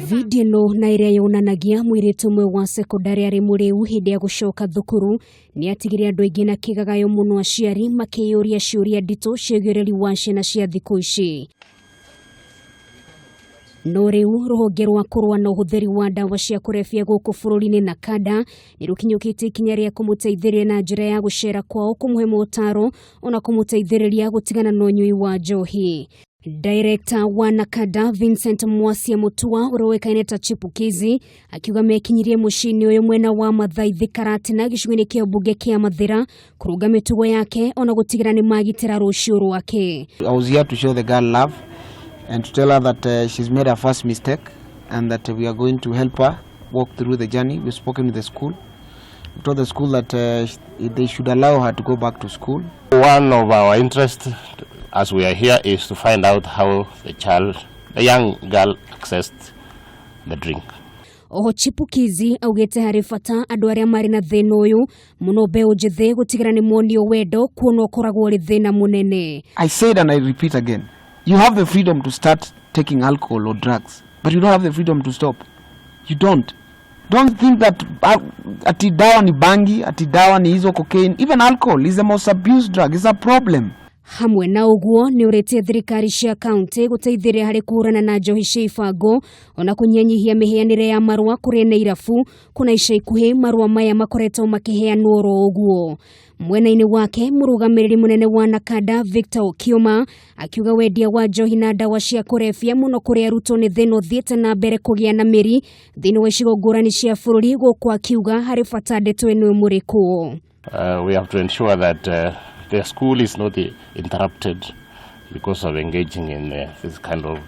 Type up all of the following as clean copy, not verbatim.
Video ĩno na ĩrĩa yonanagia mũirĩtu ũmwe wa sekondarĩ arĩ mũrĩu hĩndĩ ya gũcoka thukuru nĩ atigire andũ aingĩ na kĩgagayo mũno, aciari makĩyũria ciũria nditũ ciĩgiĩ ũreri wa ciana cia thikũ ici. No rĩu rũhonge rwa kũrũa na ũhũthĩri wa ndawa cia kũrebia gũkũ bũrũri-inĩ NACADA nĩ rũkinyũkĩtie ikinya rĩa kũmũteithĩrĩria na njĩra ya gũcera kwao, kũmũhe motaro ona kũmũteithĩrĩria gũtigana na ũnyui wa njohi. Director wa NACADA Vincent Mwasia Mutua, ũrĩa ũĩkaine ta Chipukizi, akiuga mekinyirie mũciĩ-inĩ ũyũ mwena wa Mathaithi Karatina, gĩcigo-inĩ kĩa mbunge kĩa Mathĩra, kũrũnga mĩtugo yake ona gũtigĩra nĩ magitĩra rũciũ rwake. I was here to show the girl love and to tell her that she's made her first mistake and that we are going to help her walk through the journey. We've spoken with the school. We told the school that they should allow her to go back to school. One of our interests as we are here is to find out how the child, the young girl, accessed the drink. Oho Chipukizi augĩte harĩ bata andũ arĩa marĩ na thĩna ũyũ, mũno mbeũ njĩthĩ, gũtigĩra nĩ monio wendo, kuona ũkoragwo ũrĩ thĩna mũnene. I said and I repeat again, you have the freedom to start taking alcohol or drugs, but you don't have the freedom to stop. You don't. Don't think that ati dawa ni bangi, ati dawa ni hizo cocaine. Even alcohol is the most abused drug. It's a problem. Hamwe na ũguo, nĩ ũrĩtie thirikari cia kaunti gũteithĩrĩria harĩ kũhũrana na njohi cia ibango ona kũnyihanyihia mĩheanĩre ya marũa kũrĩ na irabu, kuna ica ikuhĩ marũa maya makoretwo makĩheanwo oro ũguo. Mwena-inĩ wake, mũrũgamĩrĩri mũnene wa NACADA Victor Okioma akiuga wendia wa njohi na ndawa cia kũrebia, mũno kũrĩ arutwo, nĩ thĩna ũthiĩte na mbere kũgĩa na mĩri thĩinĩ wa icigo ngũrani cia bũrũri, gũkũ akiuga harĩ bata ndeto ĩno ĩmũrĩkwo. We have to ensure that the school is not interrupted because of engaging in this kind of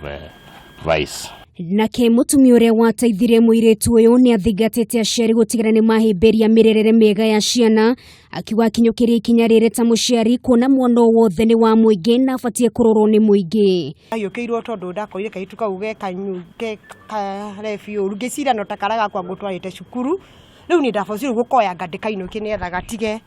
vice. Nake mũtumia ũrĩa wateithirie mũirĩtu ũyũ nĩ athingatĩte aciari gũtigĩra nĩ mahĩmbĩria mĩrerere mĩega ya ciana, akiuga akinyũkĩria ikinya rĩrĩ ta mũciari, kuona mwana o wothe nĩ wa mũingĩ na abatiĩ kũrorwo nĩ mũingĩ. Ahiũkĩirwo tondũ ndakorire kairĩtu kau ge kanyu ge karebi ũru, ngĩciria no ta karĩa gakwa ngũtwarĩte cukuru. Rĩu nĩ ndabocirwo gũkoya ngandĩkainũkie nĩgetha gatige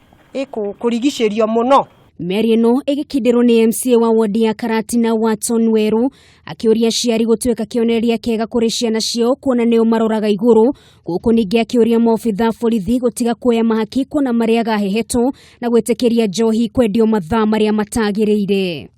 kũrigicĩrio mũno. Mĩario ĩno ĩgĩkindĩrwo nĩ MCA wa wodi ya Karatina Watson Weru, akĩũria aciari gũtuĩka kĩonereria kĩega kũrĩ ciana ciao, kuona nĩo maroraga igũrũ, gũkũ ningĩ akĩũria maobitha borithi gũtiga kuoya mahaki, kuona marĩaga heheto na gwĩtĩkĩria njohi kwendio mathaa marĩa matagĩrĩire.